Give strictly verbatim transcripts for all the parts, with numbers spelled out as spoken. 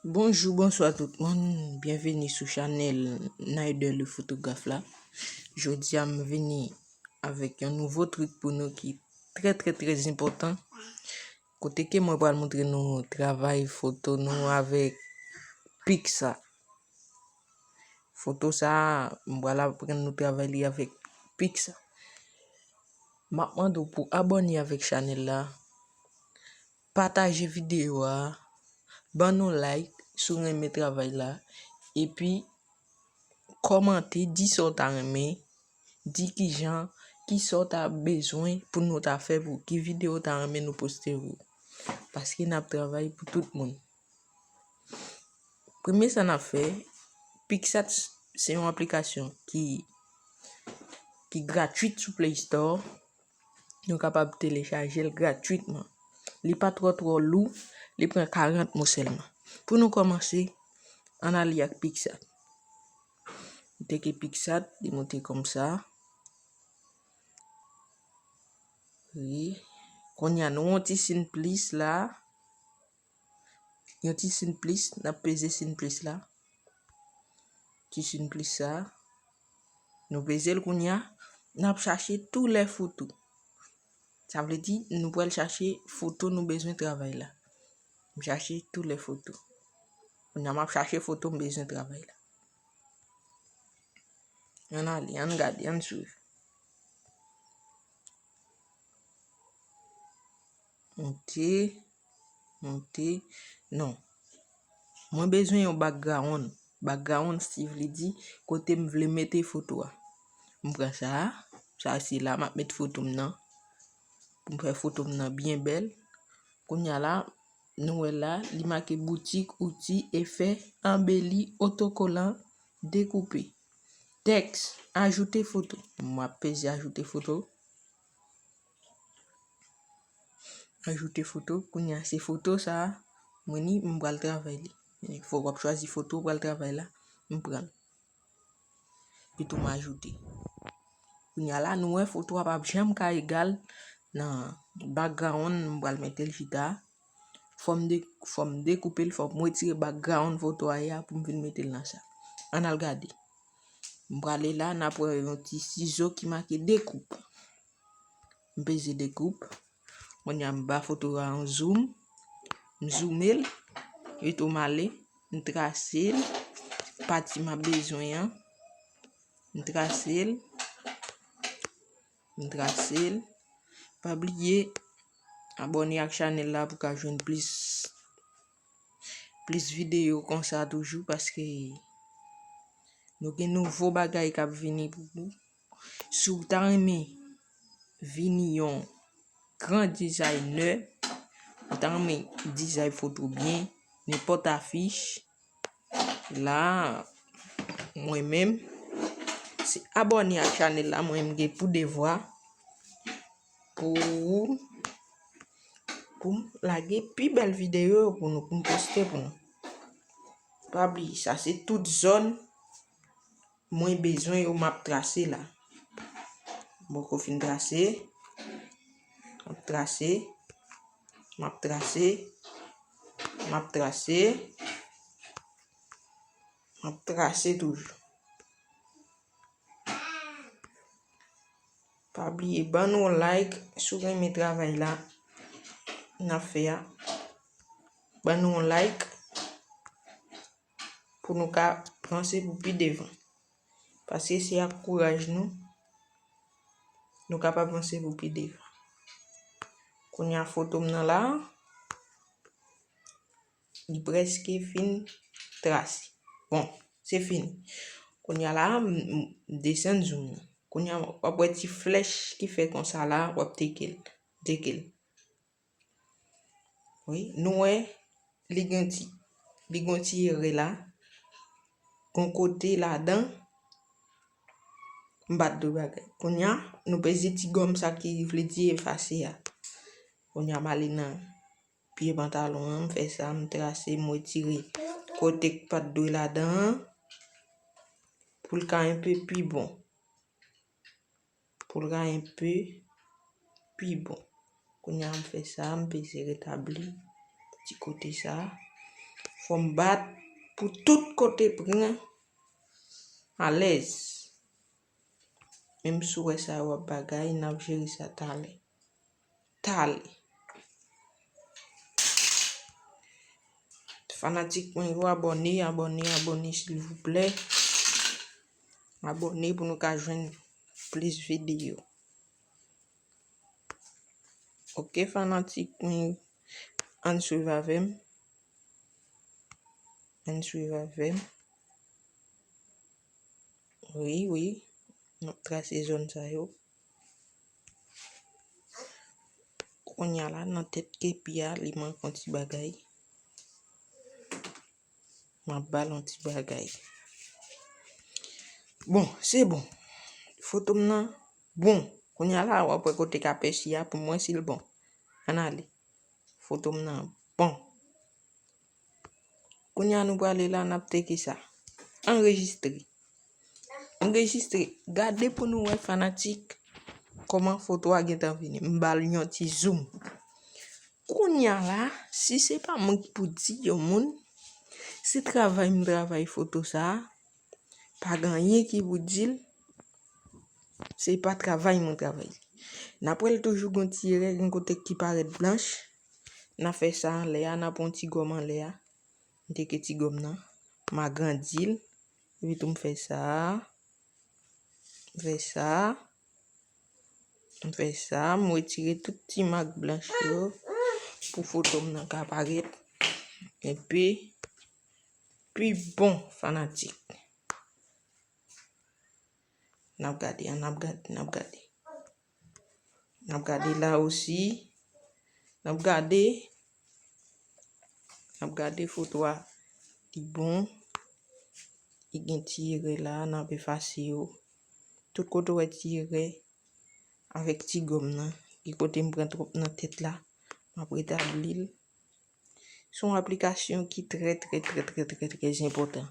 Bonjou, bonswa tout moun. Byenveni sou chanèl Nader le photographe la. Jodi a m vini avèk yon nouvo trik pou nou ki trè, trè, trè enpòtan. Kote ke mwen pral montre nou travay foto nou avèk Pixart. Foto sa a, m pral aprann nou travay li avèk Pixart. M ap mande w pou abòne avèk chanèl la, pataje videyo a, ban nou like si w renmen travay la, epi kòmante, di sa w ta renmen, di kijan, kisa w ta bezwen pou nou ta fè pou, ki videyo w ta renmen nou poste pou. Paske n ap travay pou tout moun. Premye sa n ap fè, Pixart se yon aplikasyon ki, ki gratwit sou Play Store. Nou kapab telechaje l gratwitman. Li pa twò, twò lou, li pran karant mo sèlman. Pou nou kòmanse, ann ale ak Pixart. Teke Pixart, li monte kòmsa. Wi. Kounye a, nou yon ti siy plis la. Yon ti siy plis, n ap peze siy plis la. Ti siy plis sa. Nou peze l kounye a. N ap chache tous les photos. Sa vle di, nou pral chache foto nou bezwen travay la. M chache tous les photos. Kounye a, m ap chache foto m bezwen travay la. Ann ale, ann gade, ann swiv. Monte, monte. Non. Mwen bezwen yon background. Background, se vle di kote m vle mete foto a. M pran sa a. Sa se la m ap met foto m nan. Pou m fè foto m nan byen bèl. Kounye a la, nou wè la, li make boutique, outils, effets, embellir, autocollant, découper. Tèks, ajoute foto. M ap peze ajoute foto. Ajoute foto. Kounye a, se foto sa a, mwen ni, m pral travay li. Fòk w ap chwazi foto w pral travay la. M pran l. Epi tou m ajoute. Kounye a la, nou wè foto a p ap janm ka egal nan background m pral mete l chita. Fò m de-, fò m dekoupe l, fò m retire background foto a ye a pou m vin mete l nan sa. Ann al gade. M prale la, n ap wè yon ti sizo ki make découpe. M peze découpe. Kounye a m ba foto a yon zoom. M zoome l. Epi tou m ale. M trase l. Pati m ap bezwen an. M trase l. M trase l. Pa bliye abòne ak chanèl la pou ka jwenn plis, plis videyo konsa toujou, paske nou gen nouvo bagay k ap vini pou ou. Si w ta renmen vini yon gran dizayinè, ou ta renmen dizay foto byen, nenpòt afich, la, mwen menm, se abòne ak chanèl la, mwen menm gen pou devwa pou, pou m lage pi bèl videyo pou nou, pou m poste pou nou. Pa bliye, sa se tout zòn mwen bezwen yo m ap trase la. M poko fin trase. M ap trase. M ap trase. M ap trase. M ap trase toujou. Pa bliye, ban nou yon like si w renmen travay la n ap fè a. Ban nou yon like pou nou ka vanse pou pi devan. Paske se ak kouraj nou, nou kapab vanse pou pi devan. Kounye a foto m nan la, li prèske fin trase. Bon, se fini. Kounye a la, m, m desann zoom nan. Kounye a, w ap wè ti flèch ki fè konsa la, w ap teke l. Teke l. Wi, nou wè, li gen ti, li gen ti erè la. Gon kote ladan, m pa t dwe bagay. Kounye a, nou peze ti gòm sa ki vle di efase a. Kounye a, m ale nan pye pantalon an, m fè sa, m trase, m retire kote k pa t dwe ladan an, pou l ka enpe pi bon. Pou l ka enpe pi bon. Kounye a, m fè sa, m peze retabli ti kote sa. Fò m bat pou tout kote pran alèz. Menm si w wè sa yo ap bagay, n ap jere sa talè. Talè. Fanatik mwen yo, abòne, abòne, abòne, silvouplè. Abòne pou nou ka jwenn plis videyo. Ok, fanatik mwen yo, ann swiv avè m. Ann swiv avè m. Wi, wi. N ap trase zòn sa yo. Kounye a la, nan tèt kepi a, li manke yon ti bagay. M ap ba l yon ti bagay. Bon, se bon. Foto m nan bon. Kounye a la, w ap wè kote k apèsi a pou m wè si l bon. Ann ale. Foto m nan bon. Kounye a nou prale la, n ap teke sa. Anrejistre. Anrejistre. Gade pou nou wè fanatik kòman foto a gentan vini. M ba l yon ti zoom. Kounye a la, si se pa mwen ki pou di yon moun, se travay m travay foto sa a, pa gen anyen ki pou di l, se pa travay mwen travay li. N ap wè l toujou gon ti erè, gen kote ki parèt blanch. N a fè sa anlè a, n a pran ti gòm anlè a. M teke ti gòm nan. M agrandi l. Epi tou m fè sa. M fè sa. M fè sa. M retire tout ti mak blanch yo pou foto m nan ka parèt. Epi, pi bon fanatik. N ap gade, n ap gade, n ap gade. N ap gade la osi. N ap gade. N ap gade foto a. Li bon. Li gen ti erè la, n ap efase yo. Tout kote w wè ti erè avèk ti gòm nan. Ki kote m pran twòp nan tèt la, m ap retabli l. Se yon aplikasyon ki trè, trè, trè, trè, trè, trè enpòtan.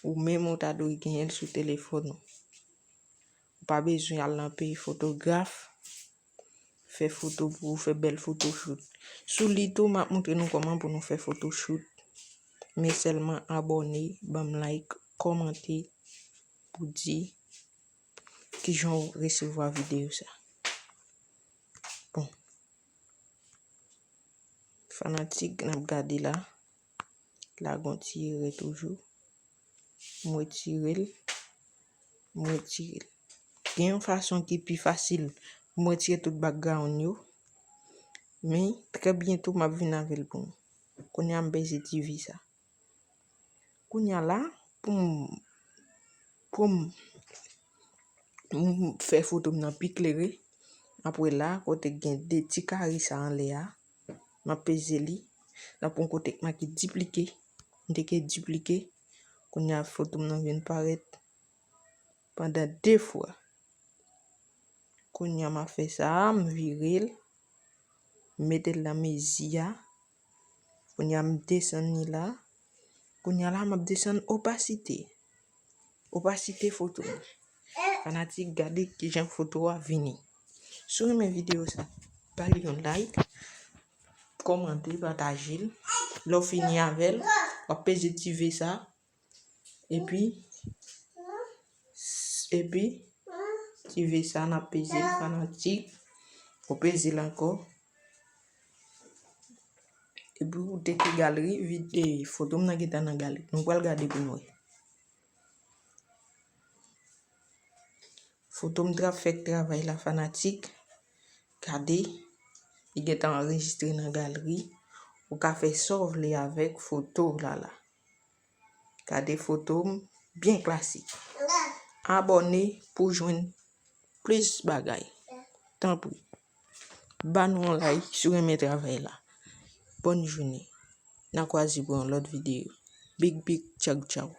Ou menm ou ta dwe genyen l sou telefòn ou. Ou pa bezwen al nan peyi fotograf, fè foto pou ou, fè bèl photoshoot. Sou li tou, m ap montre nou kòman pou nou fè photoshoot. Men sèlman abòne, ban m like, kòmante pou di kijan w resevwa videyo sa. Bon. Fanatik, n ap gade la. La gon ti erè toujou. M retire l. M retire l. Gen yon fason ki pi fasil pou m retire tout background yo. Men, trè byento, m ap vin avè l pou nou. Kounye a, m peze ti vi sa. Kounye a la, pou m, pou m, m fè foto m nan pi klere, apre la, kote gen de ti kare sa anlè a, m ap peze li. Nan pwen kote k make diplike, m teke diplike. Kounye a, foto m nan vin parèt pandan de fwa. Kounye a, m ap fè sa, m vire l, m mete l nan mezi a. Kounye a, m desann li la. Kounye a la, m ap desann opasite. Opasite foto m. Fanatik, gade kijan foto a vini. Si w renmen videyo sa, ba li yon like, kòmante, pataje l. Lè w fini avè l, w ap peze ti ve sa. Epi, epi, ti ve sa n ap peze l, fanatik. Ou peze l ankò. Epi ou teke galeri, vid-, e, foto m nan gentan nan galeri. Nou pral gade pou nou wè. Foto m t ap fèk travay la, fanatik. Gade, li gentan anrejistre nan galeri. Ou ka fè sa w vle avèk foto w la la. Gade foto m byen klasik. Abòne pou jwenn plis bagay. Tanpri, ba nou yon like si w renmen travay la. Bòn jounen. N a kwaze pou yon lòt videyo. Big, big, tchaw, tchaw.